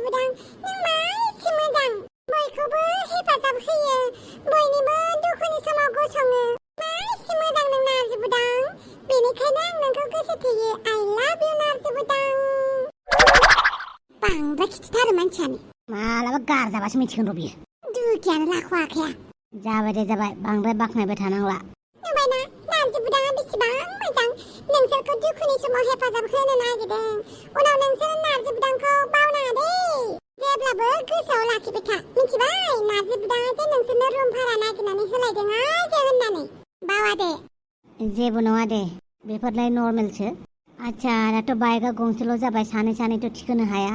नाजिबुदां नों मा एसे मोजां बयखौबो हेफाजाब होयो बयनिबो दुखुनि समाव गसङो मा एसे मोजां नों नाजिबुदां बेनिखायनो आं नोंखौ गोसो थोयो आइ लाभ इउ नाजिबुदां बांद्राय खिथिथारो मानसियानो मालाबा गारजाबासो मिथिगोन र' बियो दुखियानो लाख'वाखैया जाबाय दे जाबाय बांद्राय बाख्नायबाय थानांला नुबायना नाजिबुदाङा बेसेबां मोजां नोंसोरखौ दुखुनि समाव हेफाजाब होनो नागिरदों उनाव नोंसोर नाजिबुदांखौ बावनाङा दे जेब्लाबो गोसोआव लाखिबाय था मिथिबाय नाजिबुदाङा जे नोंसोरनो रुम भारा नागिरनानै होलायदों आयजो होननानै बावा दे जेबो नङा दे बेफोरलाय नर्मेलसो आच्छा दाथ' बाइकआ गंसेल' जाबाय सानैथ' थिखोनो हाया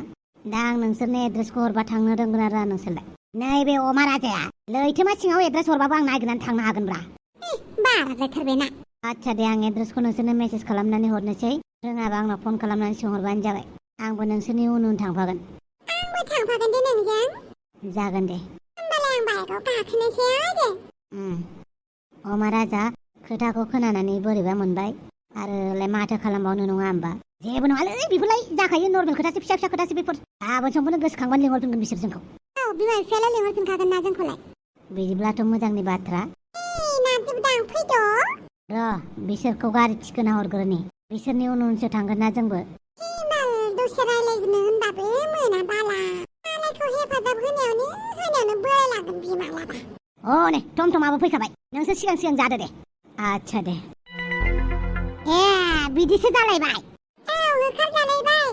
दा आं नोंसोरनो एड्रेसखौ हरबा थांनो रोंगोन आरो नोंसोरलाय नैबे अमा राजाया लैथोमा सिङाव एड्रेस हरबाबो आं नागिरनानै थांनो हागोनब्रा बाराद्रायथारबायना आच्छा दे आं एड्रेसखौ नोंसोरनो मेसेज खालामनानै हरनोसै रोङाबा आंनाव फन खालामनानै सोंहरबानो जाबाय आंबो नोंसोरनि उन उन थांफागोन आंबो थांफागोन दे नोंजों जागोन दे होमबालाय आं बाइकआव गाखोनोसै आरो अमा राजा खोथाखौ खोनानानै बोरैबा मोनबाय आरोलाय माथो खालामबावनो नङा होमबा जेबो नङालै बेफोरलाय जाखायो नर्मेल खोथासो फिसा फिसा खोथासो बेफोर गाबोन समफोरनो गोसोखांबानो लिंहरफिनगोन बिसोर जोंखौ औ बिमा बिफायालाय लिंहरफिनखागोन ना जोंखौलाय बिदिब्लाथ' मोजांनि बाथ्रा नाजिबुदां फैद' र' बिसोरखौ गारि थिखोना हरग्रोनि बिसोरनि उन उनसो थांगोन ना जोंबो हिमाल दसे रायलायनो होनबाबो मोना बाला मालायखौ हेफाजाब होनायावनो बोरायलांगोन बि मालाबा नै टमटमाबो फैखाबाय नोंसोर सिगां सिगां जादो दे आच्छा दे बिदिसो जालायबाय औ होखारजालायबाय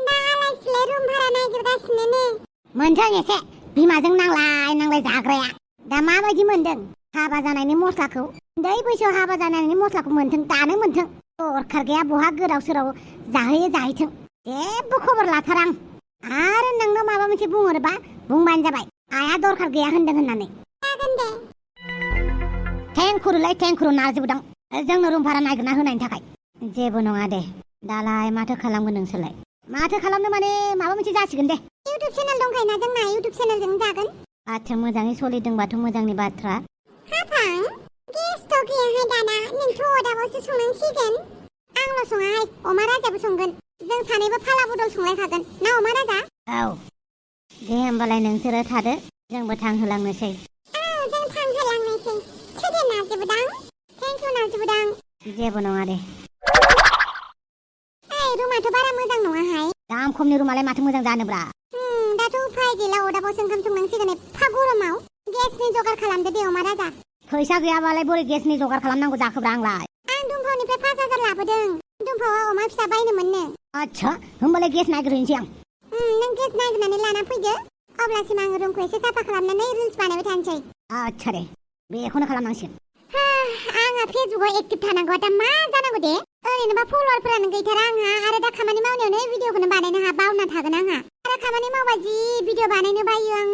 दा आलायसिलाय रुम भारा नागिरगासिनो नो मोनथों एसे बिमाजों नांलाय जाग्राया दा माबायदि मोनदों हाबा जानायनि मस्लाखौ उन्दै बैसोआव हाबा जानायनि मस्लाखौ मोनथों दानो मोनथों दरखार गैया बहा गोदाव सोराव जाहैयो जाहैथों जेबो खबर लाथारा आं आरो नोंनाव माबा मोनसे बुंहरोबा बुंबानो जाबाय आइया दरखार गैया होनदों होननानै जागोन दे थेंकुरु नाजिबुदां जोंनो रुम भारा नागिरना होनायनि थाखाय जेबो नङा दे दालाय माथो खालामगोन नोंसोरलाय माथो खालामनो माने माबा मोनसे जासिगोन दे इउटुब चेनेल दंखायोना जोंना इउटुब चेनेलजों जागोन आच्छा मोजाङै सोलिदोंबाथ' मोजांनि बाथ्रा हाफां गेसथ' गैयाहाय दाना नोंथ' अदाबावसो संनांसिगोन आंल' सङाहाय अमा राजाबो संगोन जों सानैबो फाला बदल संलायखागोन ना अमा राजा औ दे होमबालाय नोंसोरो थादो जोंबो थांहोलांनोसै औ जों थांहोलांनोसै थोदे नाजिबुदां थेंकिउ नाजिबुदां जेबो नङा दे रुमाथ' बारा मोजां नङाहाय दाम खमनि रुमालाय माथो मोजां जानोब्रा दाथ' उफाय गैला अदाबावसो ओंखाम संनांसिगोन एफा गरमाव गेसनि जगार खालामदो दे अमा राजा फैसा गैयाबालाय बोरै गेसनि जगार खालामनांगौ जाखोब्रा आंलाय आं दुमफावनिफ्राय 5,000 लाबोदों दुमफावा अमा फिसा बायनो मोननो आच्छा होमबालाय गेस नागिरहैनोसै आं नों गेस नागिरनानै लाना फैदो अब्लासिम आं रुमखौ एसे साफा खालामनानै रिल्स बानायबाय थानोसै आच्छा दे बेखौनो खालामनांसिगोन आंहा फेसबुकआव एक्टिभ थानांगौ दा मा जानांगौ दे ओरैनोबा फलोवारफोरानो गैथारा आंहा आरो दा खामानि मावनायावनो भिडिअखौनो बानायनो बावना थागोन आंहा आरो खामानि मावबा जि भिडिअ बानायनो बायो आं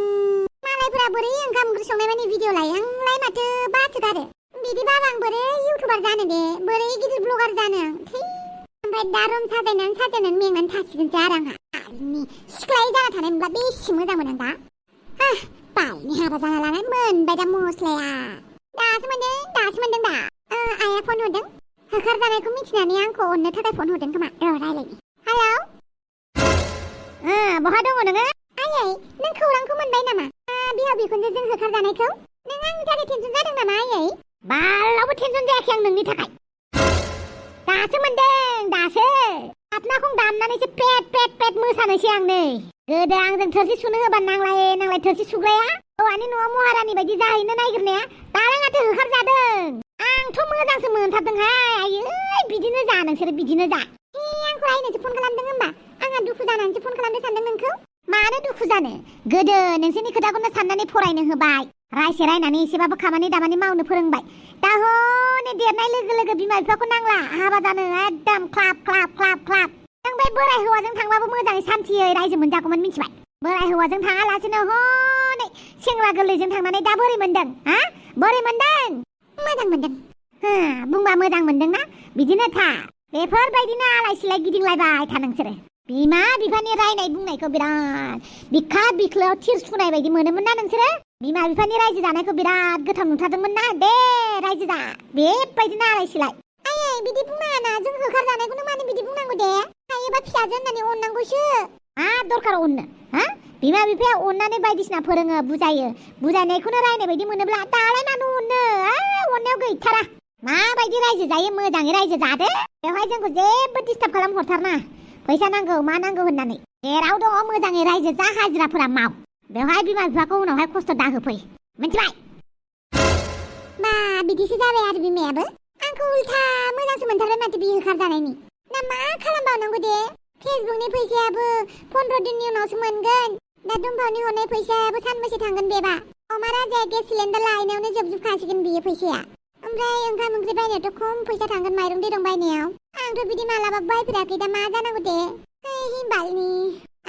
मालायफोरा बोरै ओंखाम ओंख्रि संनाय मानि भिडिअ लायो आंलाय माथो बाथोगारो बिदि बाबा आं बोरै इउटुबार जानो दे बोरै गिदिर ब्लगार जानो ओमफ्राय दा रुम साजायनानै मेंनानै थासिगोनसो आरो आंहा सिख्लायै जाना थानाय मोनब्ला बेसे मोजां मोनो दा बालनि हाबा जाना लानाय मोनबाय दा मस्लाया दासो मोनदों दा आइया फन हरदों होखारजानायखौ मिथिनानै आंखौ अननो थाखाय फन हरदों खोमा रायलायनि हेलौ बहा दङ नोङो आयै नों खौरांखौ मोनबाय नामा बिहाव बिखुनजोजों होखारजानायखौ नों आंनि थाखाय टेनसन जादों नामा आयै बालावबो टेनसन जायाखै आं नोंनि थाखाय दासो मोनदों दासो आफनाखौ दामनानैसो पेट मोसानोसै आं नै गोदो आंजों थोरसि सुनो होबा नांलाय थोरसि सुग्राया हौवानि न'आव महारानि बायदि जाहैनो नागिरनाया दालाय माथो होखारजादों आंथ' मोजांसो मोनथारदोंहाय आयै बिदिनो जा नोंसोरो बिदिनो जा आंखौ रायनोसो फन खालामदों होमबा आंहा दुखु जानानैसो फन खालामनो सानदों नोंखौ मानो दुखु जानो गोदो नोंसोरनि खोथाखौनो साननानै फरायनो होबाय रायनानै एसेबाबो खामानि दामानि मावनो फोरोंबाय दा हनै देरनाय लोगो बिमा बिफाखौ नांला हाबा जानो एकदम ख्लाब नों बे बोराय हौवाजों थांबाबो मोजाङै सान्थियै रायजो मोनजागौमोन मिथिबाय बोराय हौवाजों थाङालासिनो हनै सेंग्रा गोरलैजों थांनानै दा बोरै मोनदों बोरै मोनदों मोजां मोनदों बुंबा मोजां मोनदोंना बिदिनो था बेफोरबायदिनो आलाय सिलाय गिदिंलायबाय था नोंसोरो बिमा बिफानि रायनाय बुंनायखौ बिराद बिखा बिख्लोआव थिर सुनाय बायदि मोनोमोन ना नोंसोरो बिमा बिफानि रायजो जानायखौ बिराद गोथाव नुथारदोंमोन ना दे रायजो जा बेबायदिनो आलाय सिलाय आयै बिदि बुंनाङा ना जों होखारजानायखौनो मानो बिदि बुंनांगौ दे हायोबा फिसाजो होननानै अननांगौसो दरखार अननो बिमा बिफाया अननानै बायदिसिना फोरोङो बुजायो बुजायनायखौनो रायनाय बायदि मोनोब्ला दालाय मानो अननो अननायाव गैथारा माबायदि रायजो जायो मोजाङै रायजो जादो बेवहाय जोंखौ जेबो डिस्टार्ब खालामहरथारना फैसा नांगौ मा नांगौ होननानै जेराव दङ मोजाङै रायजो जा हाजिराफोरा माव बेवहाय बिमा बिफाखौ उनावहाय खस्थ' दाहोफै मिथिबाय बा बिदिसो जाबाय आरो बिमायाबो आंखौ उल्था मोजांसो मोनथारबाय माथो बियो होखारजानायनि ना मा खालामबावनांगौ दे फेसबुकनि फैसायाबो 15 दिननि उनावसो मोनगोन दा दुमफावनि हरनाय फैसायाबो सानबेसे थांगोन बेबा अमा राजाया गेस सिलिन्डार लायनायावनो जोबजोबखासिगोन बियो फैसाया ओमफ्राय ओंखाम ओंख्रि बायनायावथ' खम फैसा थांगोन माइरं दैरं बायनायाव आंथ' बिदि मालाबा बायफेराखै दा मा जानांगौ दे बालनि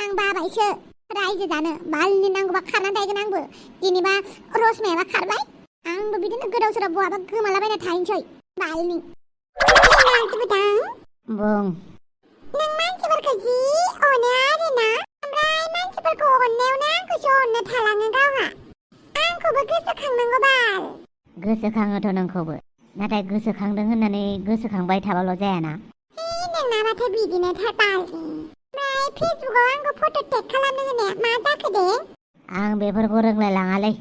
आं बाबायसो रायजो जानो बालनि नांगौबा खारनानै थायगोन आंबो जेनेबा रसमायाबा खारबाय आंबो बिदिनो गोदाव सोराव बहाबा गोमालाबायना थाहैनोसै बालनि बुं नों मानसिफोरखौ जि अनो आरोना ओमफ्राय मानसिफोरखौ अननायावनो आंखौसो अननो थालाङो गावहा आंखौबो गोसोखांनांगौ बाल गोसोखाङोथ' नोंखौबो नाथाय गोसोखांदों होननानै गोसोखांबाय थाबाल' जायाना नोंनाबाथाय बिदिनो थार बालनि ओमफ्राय फेसबुकआव आंखौ फट' टेग खालामनो होनाया मा जाखो दे आं बेफोरखौ रोंलाय लाङालै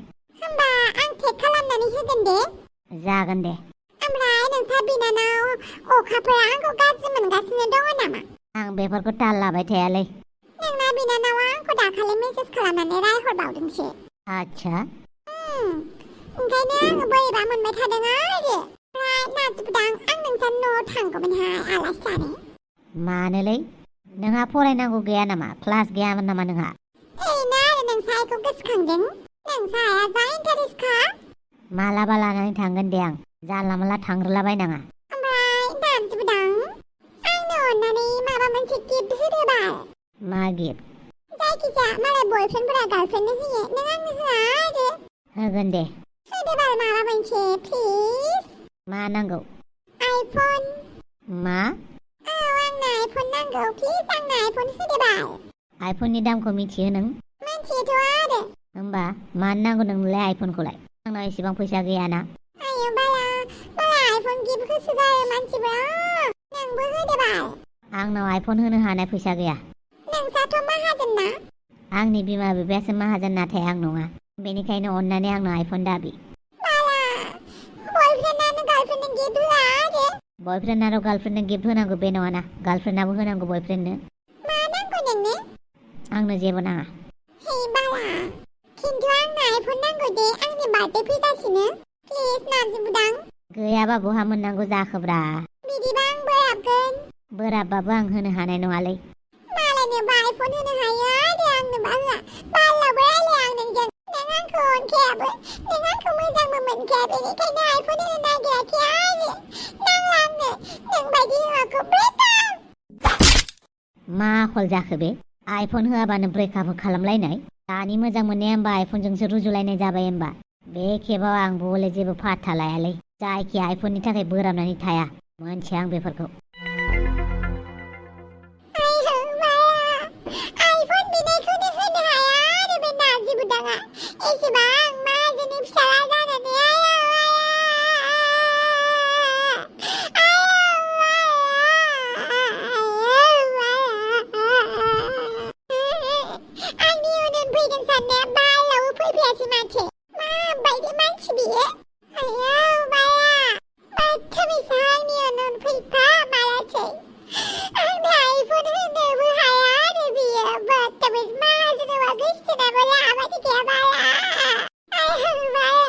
होमबा आं टेग खालामनानै होगोन दे जागोन दे ओमफ्राय नोंसा बिनानाव अखाफोरा आंखौ गाज्रि मोनगासिनो दङ नामा आं बेफोरखौ ताल लाबाय थायालै नोंना बिनानावा आंखौ दाखालि मेसेज खालामनानै रायहरबावदोंसो आच्छा ओंखायनो आङो बोरैबा मोनबाय थादों आरो ओमफ्राय नाजुबदां आं नोंसा न'आव थांगौमोनहाय आलासि जानो मानोलै नोंहा फरायनांगौ गैया नामा क्लास गैयामोन नामा नोंहा ओरैनो आरो नोंसा आइखौ गोसोखांदों नोंसा आइया जा इन्टारेस्टखा मालाबा लानानै थांगोन दे आं जानला मानला थांग्रोलाबायनाङा ओमफ्राय नाजुबदां आंनो अननानै माबा मोनसे गिफ्ट होदो बाल मा गिफ्ट जायखिजाया मालाय बयफ्रेन्डफोरा गार्लफ्रेन्डनो होयो नों आंनो होआ आरो होगोन दे होदो बाल माबा मोनसे प्लिज मा नांगौ आइफन मा आंनो आइफन नांगौ प्लिज आंनो आइफन होदो बाल आइफननि दामखौ मिथियो नों मिथियोथ' आरो होमबा मानो नांगौ नोंनोलाय आइफनखौलाय आंनाव एसेबां फैसा गैयाना आयौ बाला आइफन गिफ्ट होसो जायो मानसिफोरा नोंबो होदो बाल आंनाव आइफन होनो हानाय फैसा गैया नोंसाथ' माहाजोन ना आंनि बिमा बिफायासो माहाजोन नाथाय आं नङा बेनिखायनो अननानै आंनो आइफन दाबि बाला बयफ्रेन्डआनो गार्लफ्रेन्डनो गिफ्ट होआ आरो बयफ्रेन्ड आरो गार्लफ्रेन्डनो गिफ्ट होनांगौ बे नङाना गार्लफ्रेन्डआबो होनांगौ बयफ्रेन्डनो मा नांगौ नोंनो आंनो जेबो नाङा हे बाला खिन्थु आंनो आइफन नांगौ दे आंनि बार्थडे फैगासिनो प्लिज नाजुबदां गैयाबा बहा मोननांगौ जाखोब्रा बिदिबा आं बोराबगोन बोराबबाबो आं होनो हानाय नङालै मालायनोबा आइफन होनो हायो आरो आंनोबा होआ बालाबो रायलाया आं नोंजों नों आंखौ अनखायाबो नों आंखौ मोजांबो मोनखाया बेनिखायनो आइफन होनो नागिराखै आरो नांला आंनो नोंबायदि हौवाखौ ब्रेकआप मा आखल जाखो बे आइफन होआबानो ब्रेकआप खालामलायनाय दानि मोजां मोननाया होमबा आइफनजोंसो रुजुलायनाय जाबाय होमबा बे खेबाव आंबो हले जेबो फात्ता लायालै जायखि आइफननि थाखाय बोराबनानै थाया मोनथिया आं बेफोरखौ आइफन बिनायखौनो होनो हाया आरो बे नाजुबदाङा एसेबां माहाजोननि फिसाला जानानै आंनि उनाव फैगोन साननाया बालावबो फैफायासै माथो माबायदि मानसि बियो आयौ बाया बदतमिज आंनि उनाव फैफा मालासै आंनो आइफन होनोबो हाया आरो बियो बदतमिज माहाजोन हौवा गोसथोनाबो लाबायदि गैया बाला आयौ बाया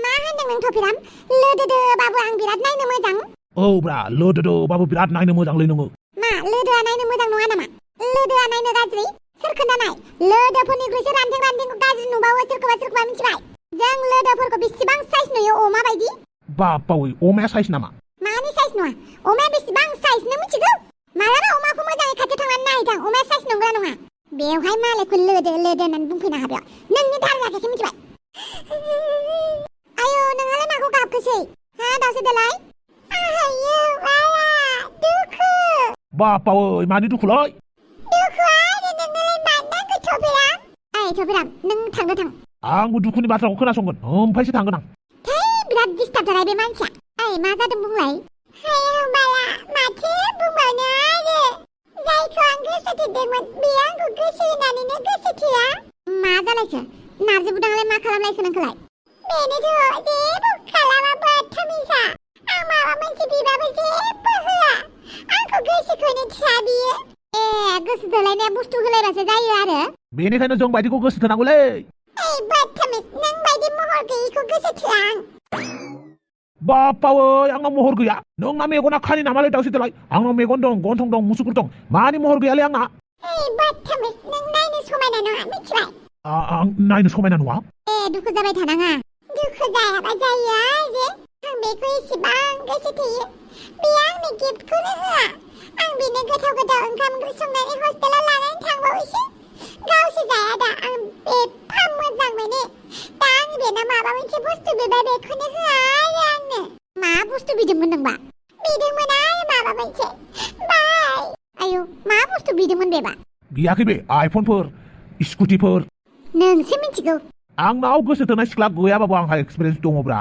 मा होनदों नों थफिराम लोदोदो बाबु आं बिराद नायनो मोजां औ ब्रा लोदोदो बाबु बिराद नायनो मोजांलै नोङो मा लोदोआ नायनो मोजां नङा नामा लोदोआ नायनो गाज्रि सोर खोन्थानाय लोदोफोरनिख्रुइसो रानथें गाज्रि नुबावो सोरखौबा मिथिबाय जों लोदोफोरखौ बेसेबां साइज नुयो अमा बायदि बाप बावै अमाया साइज नामा मानि साइज नङा अमाया बेसेबां साइज नों मिथिगौ मालाबा अमाखौ मोजाङै खाथियाव थांनानै नायथां अमाया साइज नंगौना नङा बेवहाय मालायखौ लोदो होननानै बुंफैनो हाबाय नोंनि दार जाखायाखै मिथिबाय आयौ नोंहालाय माखौ गाबखोसै हा दावसो देलाय आयौ बाया दुखु बाप बावै मानि दुखुलै दुखुआ आरो नोंनोलाय मानो नांगौ थफिराम थफिराम नों थांदो थां आंबो दुखुनि बाथ्राखौ खोनासंगोन ओमफ्रायसो थांगोन आं बिराद दिस्टार्ब जाबाय बे मानसिया मा जादों बुंलाय आयौ बाला माथो बुंबावनो आरो जायखौ आं गोसो थोदोंमोन बेयो आंखौ गोसो होनानैनो गोसो थोआ मा जालायखो नारजि बुदांलाय मा खालामलायखो नोंखौलाय बेनोथ' जेबो खालामाबो थमिसा आं माबा मोनसे बिबाबो जेबो होआ आंखौ गोसोखौनो थोआ बियो गोसो थोलायनाया बुस्थु होलायबासो जायो आरो बेनिखायनो जों बायदिखौ गोसो थोनांगौलै बदतमिज नों बायदि महर गैयिखौ गोसो थोआ आं बापावै आंनाव महर गैया नोंना मेगना खानि नामालै दावसि देलाय आंनाव मेगन दं गन्थं दं मुसुगुर दं मानि महर गैयालै आंना बदतमिज नों नायनो समायना नङा मिथिबाय आं नायनो समायना नङा दुखु जाबाय थानाङा दुखु जायाबा जायो जे आं बेखौ एसेबां गोसो थोयो बेयो आंनो गिफ्टखौनो होआ आं बेनो गोथाव गोथाव ओंखाम ओंख्रि संनानै हस्टेलाव लानानै थांबावोसो गावसो जाया दा आं एफा मोजां मोनो दा आं बेनाव माबा मोनसे बुस्थु बिबाय बेखौनो होआ आरो आंनो मा बुस्थु बिदोंमोन नोंबा बिदोंमोन आरो माबा मोनसे बाय आयौ मा बुस्थु बिदोंमोन बेबा बियाखै बे आइफनफोर स्कुटिफोर नोंसो मिथिगौ आंनाव गोसो थोनाय सिख्ला गैयाबाबो आंहा एक्सपिरियेन्स दङब्रा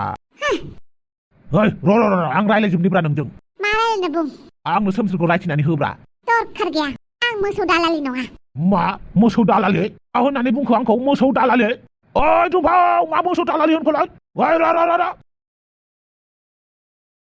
ओइ र' आं रायलायजोबनिब्रा नोंजों मा रायलायनो बुं आंनो सोमस्रिखौ रायथिनानै होब्रा दरखार गैया आं मोसौ दालालि नङा मा मोसौ दालालि होननानै बुंखो आंखौ मोसौ दालालि ओइ दुफाव मा मोसौ दालालि होनखोलाय ओइ र'